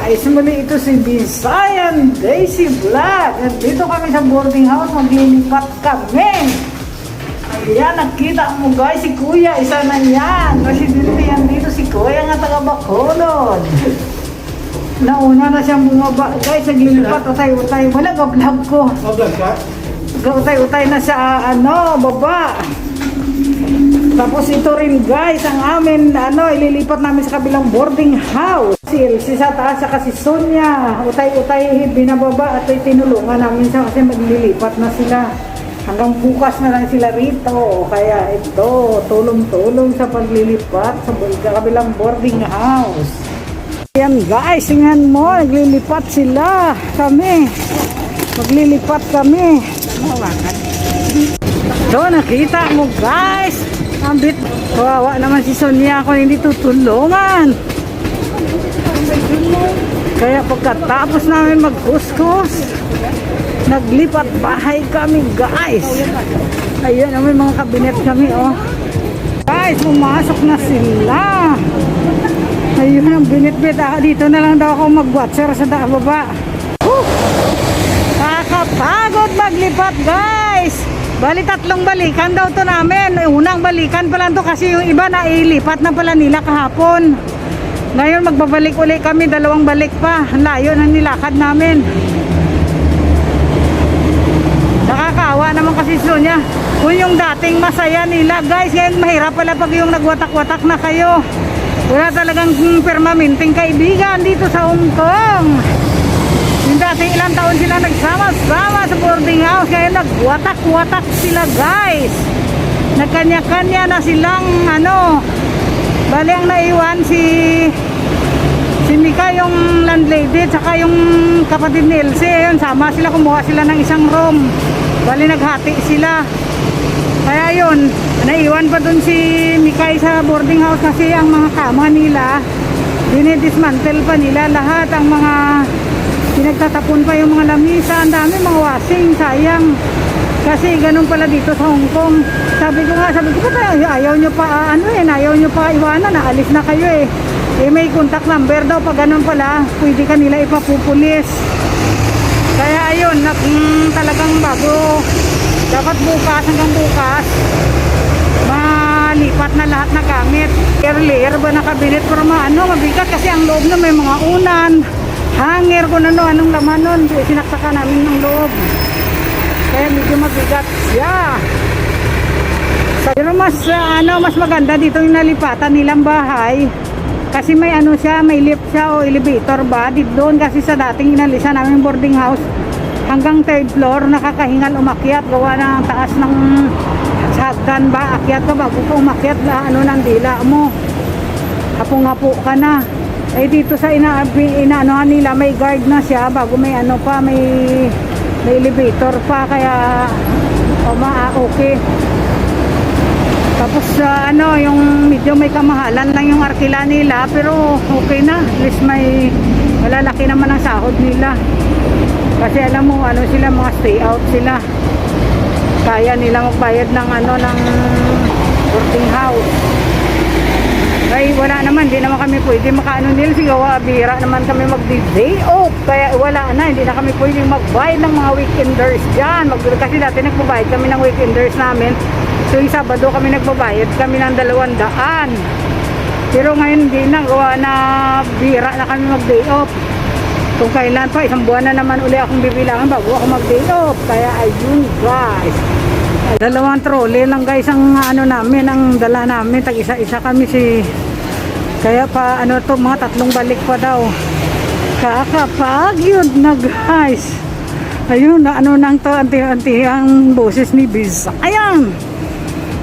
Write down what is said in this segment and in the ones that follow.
guys, muli ito si Bisayan Daisy Vlog. At dito kami sa boarding house, maglilipat kami. Ayan, nakita mo guys, si Kuya, isa na yan. Residente yan dito, si Kuya nga taga Bacolod. Nauna na siyang bumaba. Guys, naglilipat, utay-utay. Wala ka vlog ko. Vlog ka? Utay-utay na sa baba. Tapos ito rin guys, ang amin, ililipat namin sa kabilang boarding house. Si sa taas, saka si Sonia, utay-utay binababa at tinulungan namin siya kasi maglilipat na sila. Hanggang bukas na lang sila rito. Kaya ito, tulong-tulong sa paglilipat sa kabilang boarding house. Ayan guys, tingnan mo, naglilipat sila. Maglilipat kami. So, nakita mo guys. Ambit, kawawa naman si Sonia kung hindi tutulungan. Kaya pagkatapos namin magkuskus, naglipat bahay kami guys. Ayan, may mga kabinet kami oh. Guys, pumasok na sila. Ayun ang binitbit. Dito na lang daw ako mag-watcher sa baba. Kakapagod maglipat guys. Bali tatlong balikan daw to namin. Unang balikan pa lang to kasi yung iba na ilipat na pala nila kahapon. Ngayon magbabalik ulit kami, dalawang balik pa. Ang layo ng nilakad namin. Nakakaawa naman kasi Sonia. Kung yung dating masaya nila guys, ngayon mahirap pala pag yung nagwatak-watak na kayo. Wala talagang permanenteng kaibigan dito sa Hong Kong. Yung dating ilang taon sila nagsama-sama sa boarding house, kaya nagwatak-watak sila guys. Nagkanya-kanya na silang bali ang naiwan si Mika yung landlady tsaka yung kapatid ni Elsie. Ayun, sama sila, kumuha sila ng isang room. Bali naghati sila. Kaya yun, naiwan pa dun si Mikay sa boarding house kasi ang mga kama nila dinidismantle pa nila lahat. Ang mga pinagtatapon pa yung mga lamisa, ang dami mga washing, sayang. Kasi ganun pala dito sa Hong Kong. Sabi ko pa ayaw nyo pa ayaw nyo pa iwanan, naalis na kayo may contact number daw, pag ganun pala pwede kanila ipapupulis. Kaya ayun, talagang bago dapat hanggang bukas malipat na lahat na gamit. Layer ba na kabinet pero mabigat kasi ang loob na may mga unan, hanger ko anong laman nun, sinaksakan namin ng loob. Kaya medyo mabigat siya. Pero mas maganda dito yung nalipatan nilang bahay. Kasi may may lift siya o elevator ba? Dito doon kasi sa dating inalisan namin boarding house, hanggang 3rd floor nakakahingal umakyat, gawa ng taas ng hagdan ba, akyat ka bago ka umakyat na ng dila mo. Hapong-hapo ka na. Dito sa inaanohan nila may guard na siya bago may may elevator pa, kaya okay. Tapos yung medyo may kamahalan lang yung arkila nila, pero okay na, at least may malalaki naman ang sahod nila. Kasi alam mo sila, mga stay out sila, kaya nila magbayad ng ng boarding house. Ay wala naman, hindi naman kami pwede nila, sigawa bira naman kami mag-day off, kaya wala na, hindi na kami pwede magbayad ng mga weekenders dyan. Kasi dati nagbabayad kami ng weekenders namin, so yung Sabado kami nagbabayad kami ng 200. Pero ngayon hindi na, gawa na bira na kami mag-day off. Kung kailan pa, isang buwan na naman uli akong bibilangan bago ako mag-day off. Kaya ayun guys, 2 trolley lang guys ang namin, ang dala namin, tag isa-isa kami kaya pa mga 3 balik pa daw. Kakapagod na guys. Ayun, nang to, anti-anti ang boses ni Bisayan.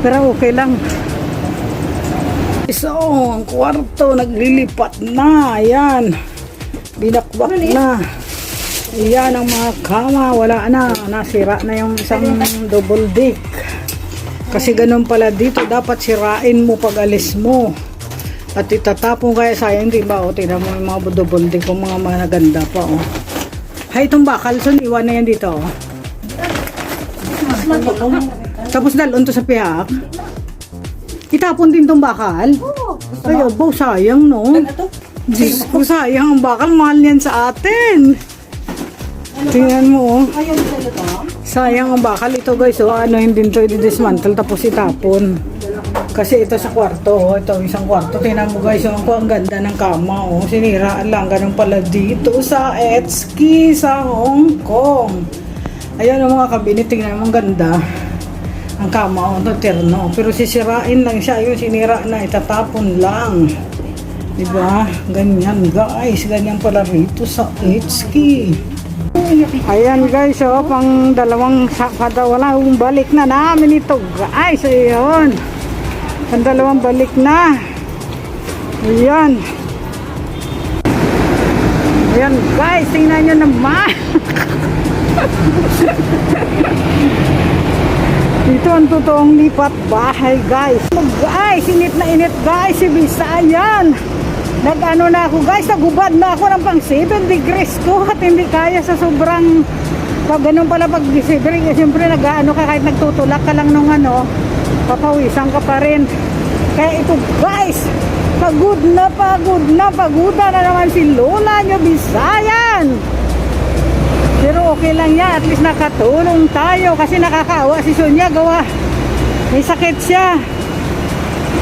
Pero okay lang. So, ang kwarto naglilipat na. Ayan, binakwak na. Ayan ang mga kama, wala na, nasira na yung isang double deck. Kasi ganun pala dito, dapat sirain mo pag alis mo at itatapon, kaya sayang di ba? Tingnan mo yung mga double deck, yung mga maganda pa Hay, itong bakal, so iwan na yan dito Tapos dalon to sa pihak, itapon din itong bakal. Ay, sayang no. Diyos ko, sayang ang bakal. Mahal niyan sa atin. Tingnan mo, oh. Sayang ang bakal ito, guys. Oh, ano, hindi ito i-dismantle tapos itapon. Kasi ito sa kwarto, oh. Ito isang kwarto. Tingnan mo, guys. Oh, ang ganda ng kama, oh. Siniraan lang. Ganun pala dito sa Etski, sa Hong Kong. Ayan ang mga kabinet. Tingnan mo, ang ganda. Ang kama, oh. Ito, terno. Pero sisirain lang siya. Ayun, sinira na. Itatapon lang. Diba? Ganyan, guys. Ganyan pala rito sa Etski. Ayan guys, oh, pang dalawang balik na namin ito guys. Ayun, pang dalawang balik na. Ayan, ayan guys, tingnan nyo naman. Ito ang totoong lipat bahay guys. Guys, init na init guys, si Bisayan. Nag-ano na ako guys, nagubad na ako ng pang 7 degrees ko at hindi kaya sa sobrang pag ganun pala pag December, siyempre nag-ano ka kahit nagtutulak ka lang nung ano, papawisan ka pa rin. Kaya ito guys, paguda na naman si Lola nyo Bisayan. Pero okay lang yan, at least nakatulong tayo kasi nakakaawa si Sonia, gawa may sakit siya.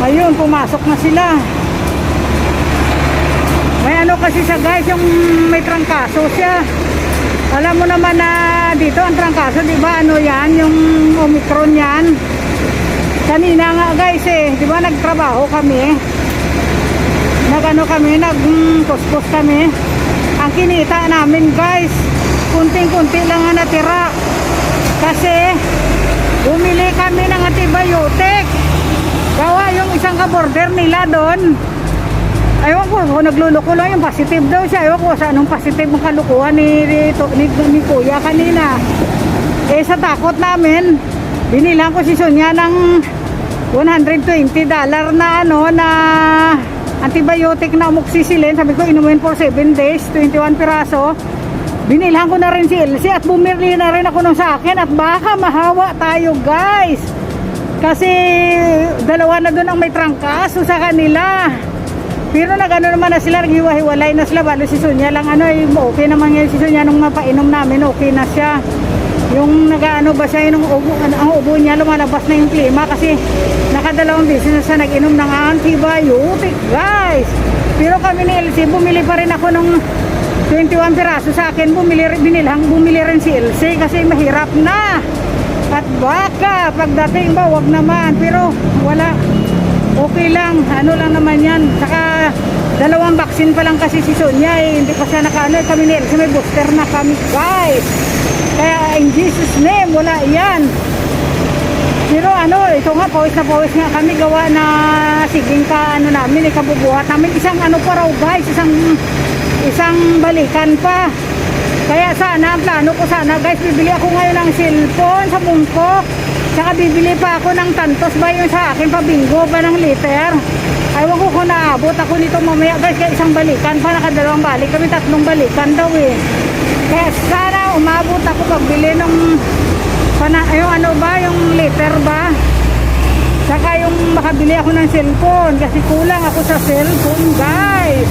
Ayun, pumasok na sila. May ano kasi siya guys, yung may trangkaso siya. Alam mo naman na dito ang trangkaso, di ba? Ano yan, yung Omicron yan. Kanina nga guys di ba nagtrabaho kami. Nagano kami, nagkuskos kami. Ang kinita namin guys, kunting-kunti lang ang natira. Kasi bumili kami ng antibiotic. Gawa yung isang ka-border nila doon. Ewan ko, nagluluko lang yung positive daw siya. Ewan ko sa anong positive mong kalukuhan ni Kuya kanina. Eh sa takot namin, binilang ko si Sonia ng $120 na ano na antibiotic na amoxicillin. Sabi ko inumin for 7 days, 21 piraso. Binilhan ko na rin si Elsie at bumili na rin ako nung sa akin at baka mahawa tayo guys. Kasi dalawa na doon ang may trangkaso sa kanila. Pero nagano naman na sila, naghiwa-hiwalay na sila. Balo si Sonia lang ano, okay naman ngayon si Sonia nung mapainom namin, okay na siya. Yung nagaano ba siya, yung ang ubo niya lumalabas na yung klima kasi nakadalawang beses na siya nag-inom ng antibiotic guys. Pero kami ni Elsie, bumili pa rin ako ng 21 piraso sa akin, bumili rin si Elsie kasi mahirap na. At baka pagdating ba, wag naman, pero wala. Okay lang, ano lang naman yan. Saka dalawang vaccine pa lang kasi si Sonia hindi pa siya nakaano. Kami ni Elsie may booster na kami guys. Kaya in Jesus name, wala yan. Pero ano, ito nga, pawis na pawis nga kami gawa na siging ka ano namin, ikabubuhat namin. Isang ano pa raw guys, isang balikan pa. Kaya sana, ang plano ko sana guys, bibili ako ngayon ng cellphone sa Mungkok. Saka bibili pa ako ng tantos ba yung sa akin, pabingo ba ng liter. Ayaw ko kung naabot ako nito mamaya guys, kaya isang balikan pa, nakadalawang balik kami, 3 balikan daw eh. Kaya sana umabot ako pagbili ng yung ano ba, yung liter ba. Saka yung makabili ako ng cellphone kasi kulang ako sa cellphone guys.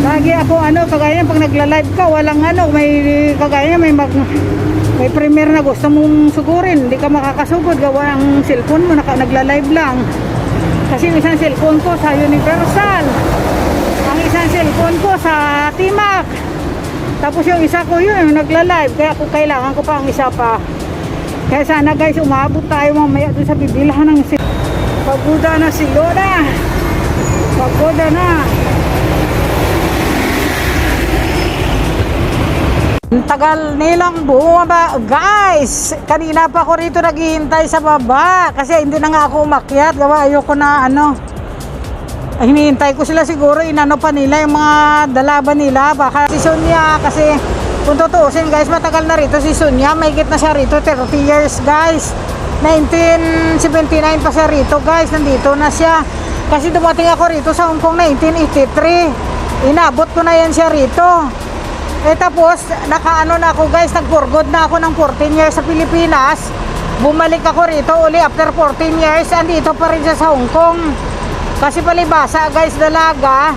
Lagi ako ano, kagaya pag nagla-live ka, walang ano, may kagaya may premiere na gusto mong sugurin, hindi ka makakasugod gawa ng cellphone mo, nagla-live lang. Kasi yung isang cellphone ko sa Universal, ang isang cellphone ko sa T-Mac, tapos yung isa ko yun, nagla-live, kaya kailangan ko pa ang isa pa. Kaya sana guys, umabot tayo mamaya doon sa bibilhan ng pagoda na si Lola. Pagoda na. Ang tagal nilang bumaba guys. Kanina pa ako rito naghihintay sa baba kasi hindi na nga ako umakyat, gawa ayoko na ano, hinihintay ko sila, siguro inano pa nila yung mga dalaban nila. Baka si Sonia, kasi kung tutuusin guys, matagal na rito si Sonia, may higit na siya rito, 30 years guys. 1979 pa siya rito guys, nandito na siya. Kasi dumating ako rito sa Hong Kong 1983, inabot ko na yan siya rito. Eh tapos, nakaano na ako guys, nag-forgod na ako ng 14 years sa Pilipinas. Bumalik ako rito uli after 14 years, andito pa rin siya sa Hong Kong. Kasi palibasa guys, dalaga.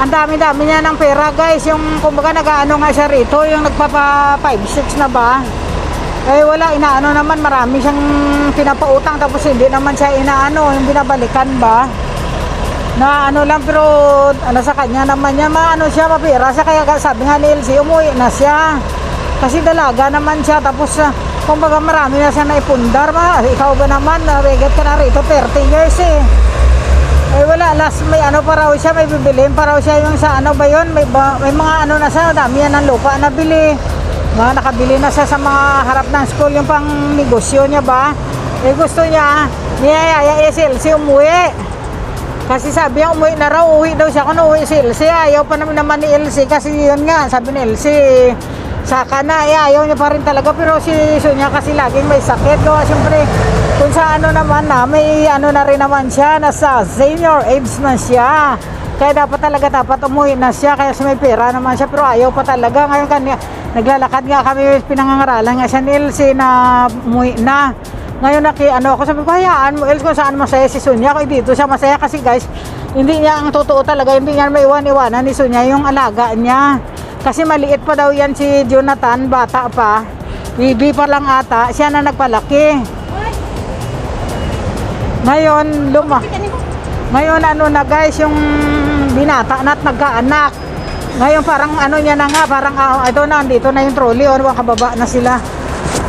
ang dami-dami niya ng pera guys. Yung kumbaga nag-ano nga siya rito, yung nagpapa 5-6 na ba. Eh wala, inaano naman, marami siyang pinapautang tapos hindi naman siya inaano, yung binabalikan ba. Na ano lang, pero ano sa kanya naman niya, maano siya, mapira siya, kaya sabi nga ni Elsie, umuwi na siya. Kasi dalaga naman siya, tapos kumbaga marami na siya naipundar. Ikaw ba naman, naregat ka na rito 30 years eh. Eh wala, last may ano pa raw siya, may bibilhin pa raw siya yung sa ano ba yun, may mga ano na siya, dami yan ng lupa na bili. Mga nakabili na siya sa mga harap ng school, yung pang negosyo niya ba. Eh gusto niya, niyayaya si Elsie umuwi. Kasi sabi niya umuwi na raw, uwi daw siya kung uwi si Elsie. Ayaw pa naman ni Elsie kasi yun nga, sabi ni Elsie, saka na, ayaw niya pa rin talaga. Pero si Sonia kasi laging may sakit. Kaya siyempre, kung sa ano naman na, may ano na rin naman siya, nasa senior age na siya. Kaya dapat umuwi na siya, kaya may pera naman siya, pero ayaw pa talaga. Ngayon kanya, naglalakad nga kami, pinangangaralan nga siya ni Elsie na umuwi na. Ngayon ako, sabi ko, hayaan mo Elsie kung saan masaya si Sonia. Kaya dito siya masaya kasi guys, hindi niya ang totoo talaga, hindi niya may iwan-iwanan ni Sonia yung alaga niya. Kasi maliit pa daw yan si Jonathan, bata pa. Bibi pa lang ata, siya na nagpalaki. Ngayon ano na guys, yung binata na at nagkaanak. Ngayon parang ano niya na nga, parang ito na, dito na yung trolley, kababa na sila.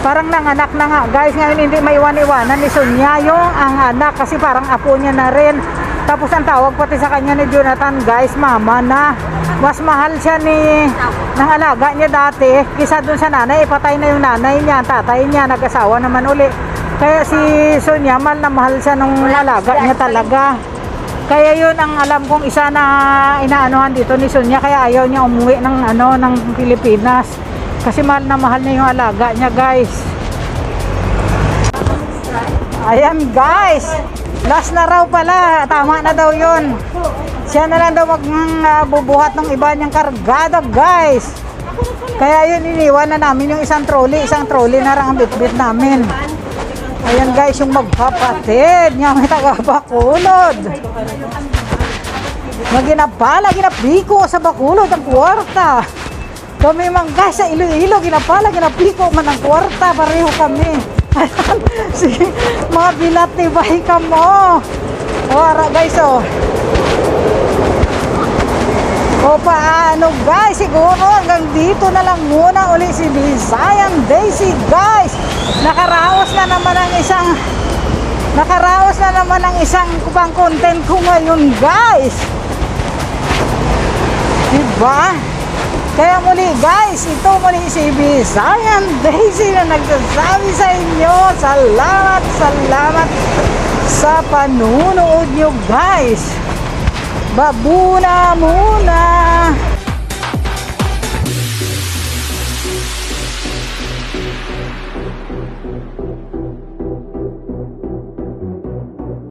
Parang nanganak na nga guys. Ngayon hindi maiwan-iwanan ni Sonia yung ang anak, kasi parang apo niya na rin. Tapos ang tawag pati sa kanya ni Jonathan guys, mama na. Mas mahal siya ng alaga niya dati kisa dun sa nanay. Ipatay na yung nanay niya, tatay niya, nag-asawa naman uli. Kaya si Sonia, mahal na mahal siya nung alaga niya talaga. Kaya yun ang alam kong isa na inaanuhan dito ni Sonia, kaya ayaw niya umuwi ng Pilipinas. Kasi mahal na mahal niya yung alaga niya guys. Ayan guys, last na raw pala, tama na daw yun. Siya na lang daw magbubuhat ng iba niyang kargada guys. Kaya yun, iniwan na namin yung isang trolley na lang ang bitbit namin. Ayan guys, yung magkapatid niya, may taga-Bacolod. Ginapiko sa Bacolod ang kwarta. Kami man guys sa Iloilo, ginapiko man ang kwarta, pareho kami. Ayan, sige, mga binatibay ka mo. Wara guys O paano guys, siguro hanggang dito na lang muna uli si Visayan Daisy guys. Nakaraos na naman ang isang kubang content ko ngayon guys. Diba? Kaya muli guys, ito muli si Visayan Daisy na nagsasabi sa inyo, salamat sa panunood nyo guys. Babuna muna.